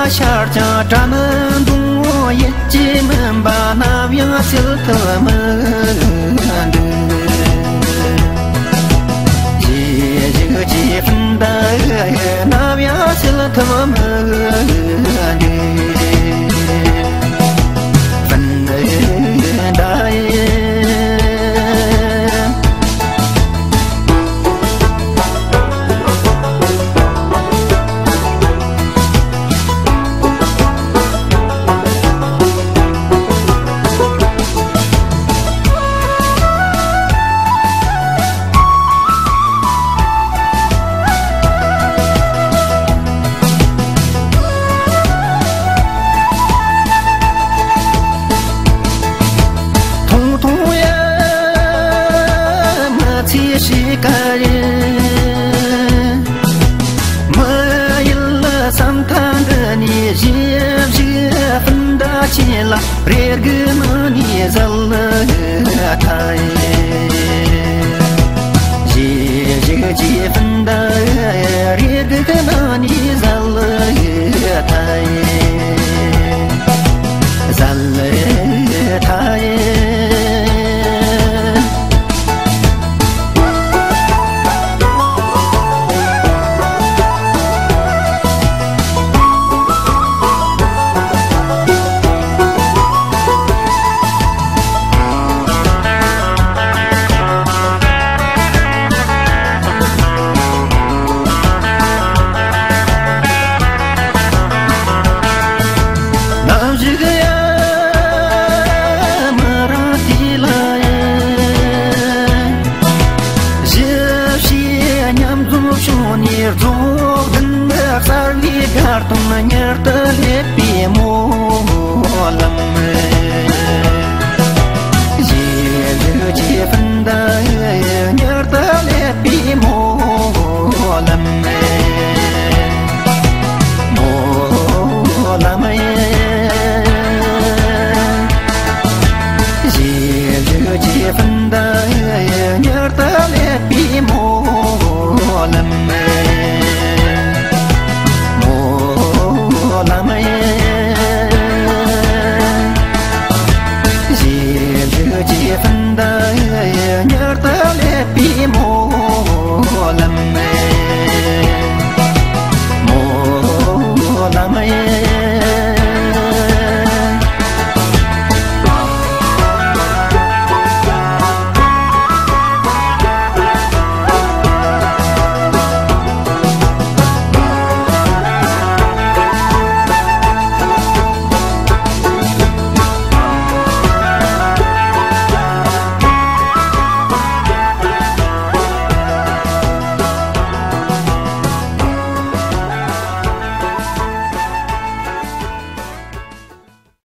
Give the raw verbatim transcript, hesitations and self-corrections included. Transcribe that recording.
ཤར་ཀྱང་དགྲ་ནི་འདུང་། ཡིད་ཀྱི་མུན་པ་ནམ་ཡང་སེལ་ཐུབ་མི་འདུག། ཡིད་བཞིན་གྱི་སྤུན་ཟླ་ནམ་ཡང་སེལ་ཐུབ་མི་འདུག། སྤུན་ཟླ་ཡིན། ཐུང་ཐུང་ཡ་མ་ཚེ་ཞིག་ག་ཡིན། མི་ཡུལ་ས་མཐའ་འདི་ནས་གཞིས་བཞུགས་སྤུན་ཟླ་ཁྱེད་ལ་རེ་སྒུག་ནང་ནས་གཟིགས་ལ་ཐལ། གཞིས་བཞུགས་ཀྱི་སྤུན་ཟླ་རེ་སྒུག་ནང་ནས་གཟིགས་ལ་ཐལ། གཟིགས་ལ་ཐལ། ནམ་ཞིག་ཡ་མི་རང་དེ་ལ་ཡ། གཞིས་བྱེས་མཉམ་འཛོམས་བྱུང་ནས་རྫོགས་ལྡན་གསར་བའི་སྒར་དུ་མྱུར་དུ་སླེབས་པའི་མོ།